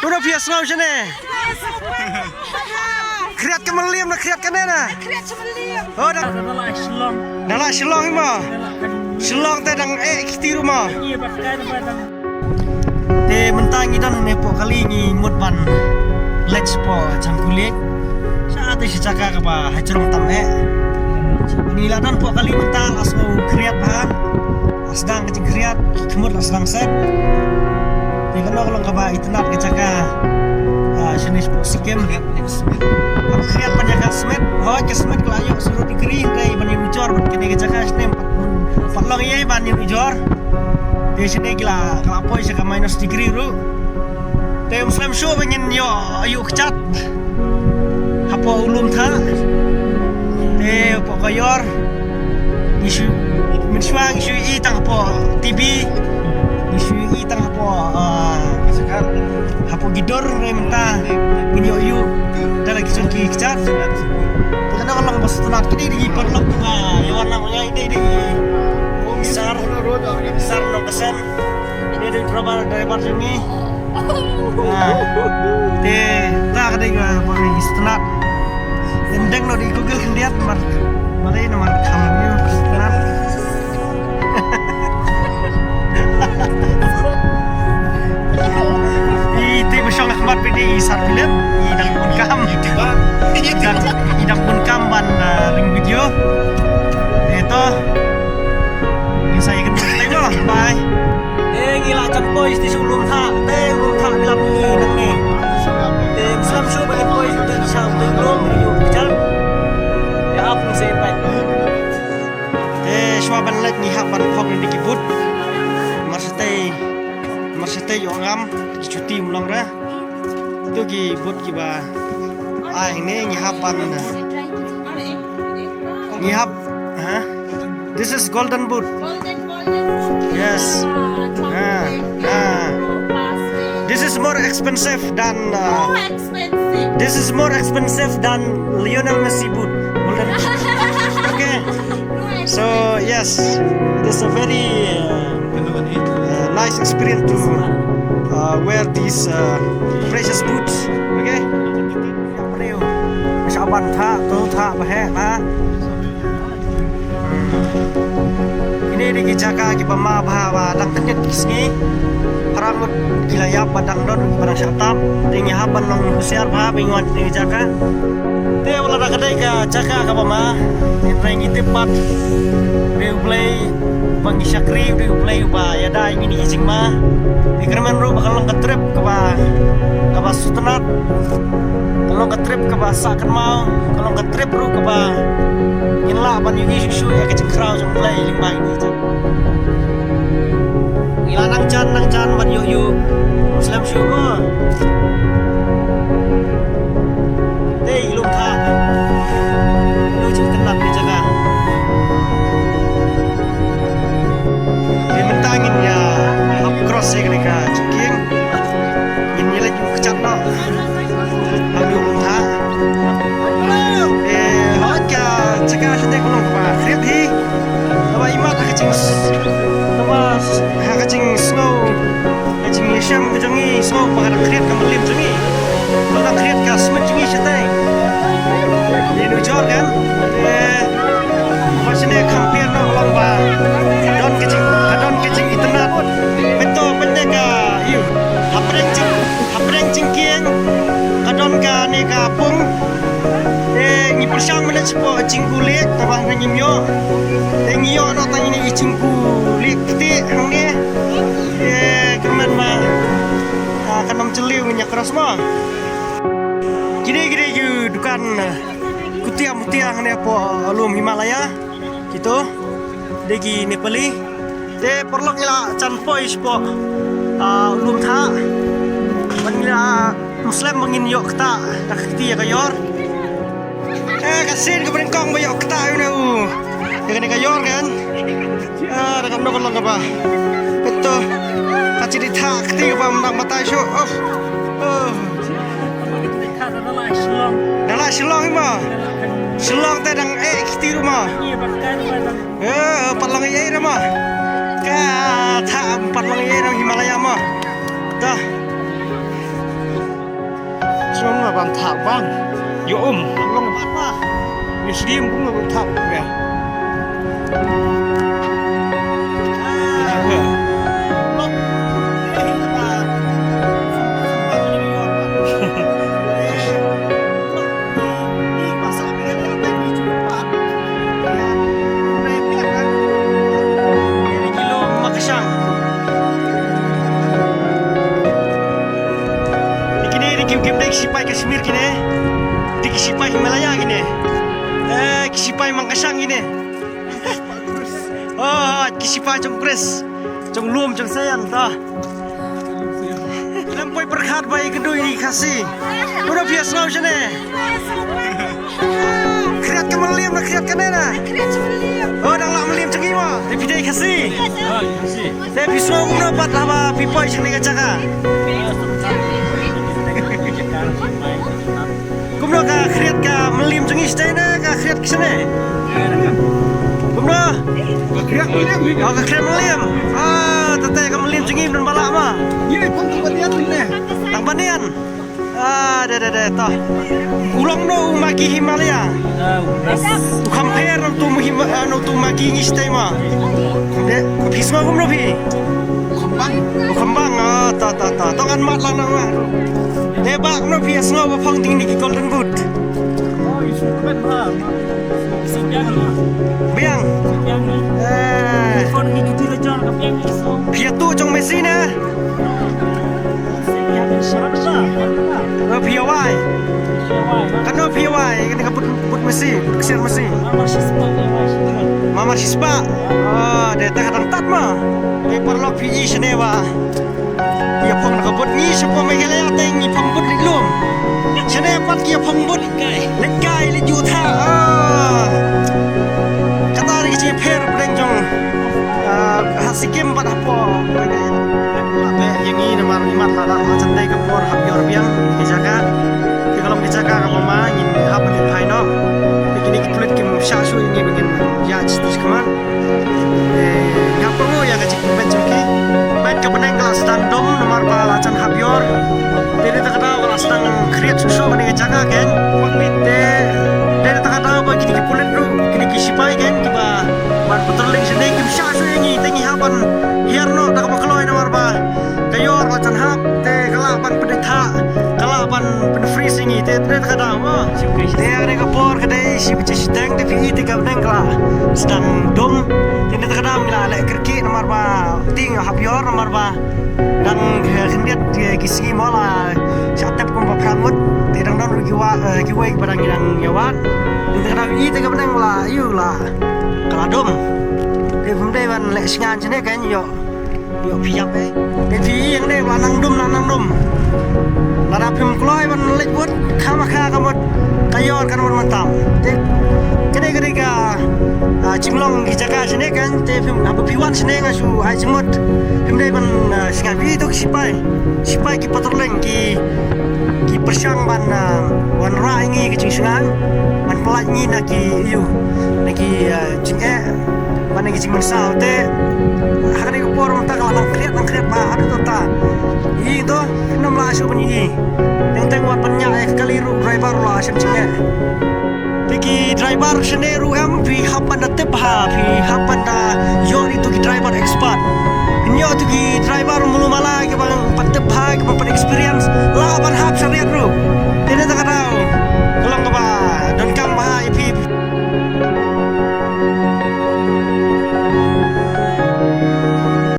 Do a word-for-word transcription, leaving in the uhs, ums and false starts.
Kumno phi ïa sngew shane? Khriat ka mylliem na, khriat kane na. Khriat ka mylliem. Oh, da. Da la Shillong. Da la Shillong mo. Shillong te dang eh kti ruh mo. Te mynta ngi don hangne hapoh kali, ngi mut ban leit shapoh Changkulik. Sha te shi jaka kaba ha jrong tam eh. Ngi la don hapoh kali mynta, la sngew khriat bha. La sdang ka jingkhriat, ki khmut la sdang set. Te kano ka long kaba itynnad ka jaka, ah, shane shapoh Sikkim. Khriat ban ïa ka smet, hooid ka smet ka la ïoh zero degree, hynrei ban ïa ujor bad kane ka jaka shane pat long ei ban ïa ujor. Te shane ki la, ka la poi sha ka minus degree ruh. Te ym slem shuh ba ngin ïoh ïuh kjat hapoh u lum thah. Te hapoh ka yor ngi shu, mynshuwa ngi shu i tang hapoh T V, ngi shu i tang hapoh, ah, hapoh ki dur, hynrei mynta ngin ïoh ïuh da la ki jong ki kjat. Te kane ka long ba sngewtynnad. Kine dei ki paralok kiba ïa wan lang, ïa dei dei i Sar, i Sar Nongkasen. Kine dei driver, driver jong ngi. Ah, te ta ka dei ba ngi sngewtynnad. Ngin deng noh da i Google khyndiat, mar, mar ei namar kham ïa sngewtynnad. I te ba shong ha khmat phi dei i Sar Philip, i dang bun kam. I dang, i dang bun kam ban, ah, ring video. Te to. Ngin sa ïakynduh te mo. Bye. Te ngi la jan poi sha u lum thah, te u lum thah ngi la poi nangne. Te ym slem shuh ba ngin poi sha u lum, ngi ïoh kjat. Ïa ap ngi sa ïa peit. Te shuwa ban leit ngi hap ban phok ïa ki boot. Mar shatei, mar shatei ïoh ngam ki chuti ym long re. Ito ki boot kiba ai hangne ngi hap ban, ngi hap, ha? This is golden boot. Yes. Ah, ah. This is more expensive than, uh, this is more expensive than Lionel Messi boot. Golden boot. Okay. So yes, it is a very, uh, uh, nice experience to, uh, wear this, uh, precious boots. Okay. Shaban thah, tu thah, ba heh, ba. Kine dei ki jaka kiba ma bha ba dang kynit ki sngi. Phra ngut ki la ïap ba dang don kiba dang shah tap. Te ngi hap ban long husiar bha ba ngin wan kine ki jaka. Te wat la da ka dei ka jaka kaba ma, hynrei ngi tip pat ba U Blei ba ngi shakri, U Blei uba ïada ïa kine ki jingma. Te kyrmen ruh ba ka long ka trip kaba, kaba sngewtynnad. Ka long ka trip kaba sah kynmaw, ka long ka trip ruh kaba ngin lah ban ïohi shuh shuh ïa ka jingkhraw jong U Blei lyngba kine ki jaka. Ngi la nang jan, nang jan ban ïoh ïuh. Slem shuh mo. Te i lum thah. Ïoh jingtynnat ïa ka jaka. Te mynta ngin ïa hap cross ïa kane ka jingkieng. Ngin ïa leit ïuh kjat noh. Hap ïuh lum thah. Eh, hooid ka jaka shatei ka long kaba khriat hi. Kaba imat ha ka jings-, kaba ha ka jingsngew. Ka jingïashem ka jong ngi, sngew ba ka dang khriat ka mylliem jong ngi. Ka dang khriat ka smet jong ngi shatei. Ïa u jor kan. Eh, ba shane compare noh long ba ka don ka jing, ka don ka jingitynnad. Peit to, peit ne ka, ïu. Hapdeng jing, hapdeng jingkieng ka don kane ka pung. Te ngi pyrshang mynta shapoh jingkulik, te ba ngim ïoh. Te ngi ïoh noh tang ine i jingkulik kti hangne. Te kyrmen ba, ah, kan ym jylliew ngin ïa cross mo. Kine, kine ki dukan, ah, kutia mutia hangne hapoh lum Himalaya. Kito dei ki Nepali. Te paralok ngi la jan poi shapoh, ah, lum thah. Ban ngi la, ym slem ba ngin ïoh ktah da ka kti ïa ka yor. Eh, ka sien kaba nyngkong ba ïoh ktah ïa une u, ïa kane ka yor kan. Ah, da kano ka long kaba, peit to, ka jingthah kti kaba ym dang batai shuh. Of. Oh. Da la Shillong mo. Shillong te dang eh kti ruh mo. Eh, pat long ei ei ruh mo. Ka thah pat long ei ei ruh Himalaya mo. Dah. Thah bang. Ïa um. Long pat ba. Ïa sdim kum long thah ba. Kine dei kim, kim dei ki sipai Kashmir kine. Dei ki sipai Himalaya kine. Eh, ki sipai Mangkashang kine. Oh, ki sipai jong Chris. Jong Lum, jong Sayan, ta. Lem poi pyrkhat ba i kynduh i Khasi. Kumno phi sngew shane? Khriat ka mylliam na khriat kane na? Oh, dang lah mylliam jong i ma. Te phi dei Khasi. Te phi sngew kumno pat haba phi poi sha kane ka jaka? Kumno ka khriat ka mylliam jong i shatei ne ka khriat ka shane? Kumno? Ka khriat mylliam. Oh, ka khriat mylliam. Ah, tete ka mylliam jong i don ba lah ma. Ye, tang banian ne. Tang banian. Ah, de, de, de, to. U long no u Maggi Himalaya. U kham pher no tu Hima-, ah, no tu Maggi ngi shatei ma. De, phi sngew kumno phi? U kham bang. U kham bang, ah, to, to, to. To ngan mad lang na nga. Te ba kumno phi sngew ba phong ding ni ki Golden Boot? Biang. Eh. Phi ïathuh jong Messi ne? Phi ïa wai. Kano phi ïa wai? Kane ka boot, boot Messi, boot ksiar Messi. Mamar shispah. Oh, de ta ka dang tat ma. Te paralok phi i shane ba ïa phong da ka boot, ngi sha pdeng Meghalaya te ngi phong boot leit lum. Shane pat ki ïa phong boot leit kai, leit ïuh thah. Ah. Kata ruh ki jingpher pdeng jong, ah, ha Sikkim bad hapoh Meghalaya. Te ïa ngi namar imat la da la jan dei ka por hap ïor biang ki jaka. Te ka long ki jaka kaba ma ngin hap ban leit phai noh. Te kine ki pulit kim shah shuh ïa ngi ba ngin ïa chi ti khmat. Te nga pyrshah ïa ka jingpynbeit jong ki. Bad ka bneng ka la sdang dum namar ba la jan hap ïor. Te dei ta ka daw ka la sdang khriat shuh shuh kane ka jaka kein. Te dei ta ka daw ba kine ki pulit ruh, kine ki sipai kein kiba ban patrolling shane kim shah shuh ïa ngi, te ngi hap ban hiar noh da kaba kloi namar ba ka ïor la jan hap, te ka lah ban pynthah, ka lah ban pynfreeze ïa ngi, te dei ta ka daw. Te ha kane ka por ka dei shi baje shiteng, te phi i te ka bneng ka la sdang dum. Te dei ta ka daw ngi la leh kyrkieh namar ba dei ngi hap ïor namar ba dang khyndiat ki sngi mo la shah tep kumba phra ngut. Te dang don ruh kiwei, eh, kiwei kiba dang ïa dang ïa wad. Te dang ïa te ka bneng la ïa la ka la dum. Te phim dei ban leh sngan shane kein ïoh. Ïoh phi ïap eh. Te phi ïeng dei ba la nang dum, la nang dum. Lada phim kloi ban leit bud, khamkha ka mut ka ïor kan wan mynta. Te ka dei, ka dei ka, ah, jinglong ki jaka shane kein, te phim, haba phi wan shane nga shu ai jingmut. Phim dei ban, ah, sngap ïa tu ki sipai. Sipai ki patrolling ki, ki pyrshang ban, ah, wanrah ïa ngi ka jingsngap, ban pyllait ngi na ki ïew, na ki, ah, jingeh, ban na ki jingmynsaw te. Ha kane ka por mynta ka la nang khriat, nang khriat ba haduh mynta. Ïa to, phim lah shuh ban ïa. Teng teng wat ban ñiah ïa ka kali ruh driver la shem jingeh. Te ki driver shane ruh em, phi hap ban da tip bha, phi hap ban da ïoh ïa tu ki driver expert. Phin ïoh tu ki driver mulu mala kiba pat tip bha, kiba pat experience.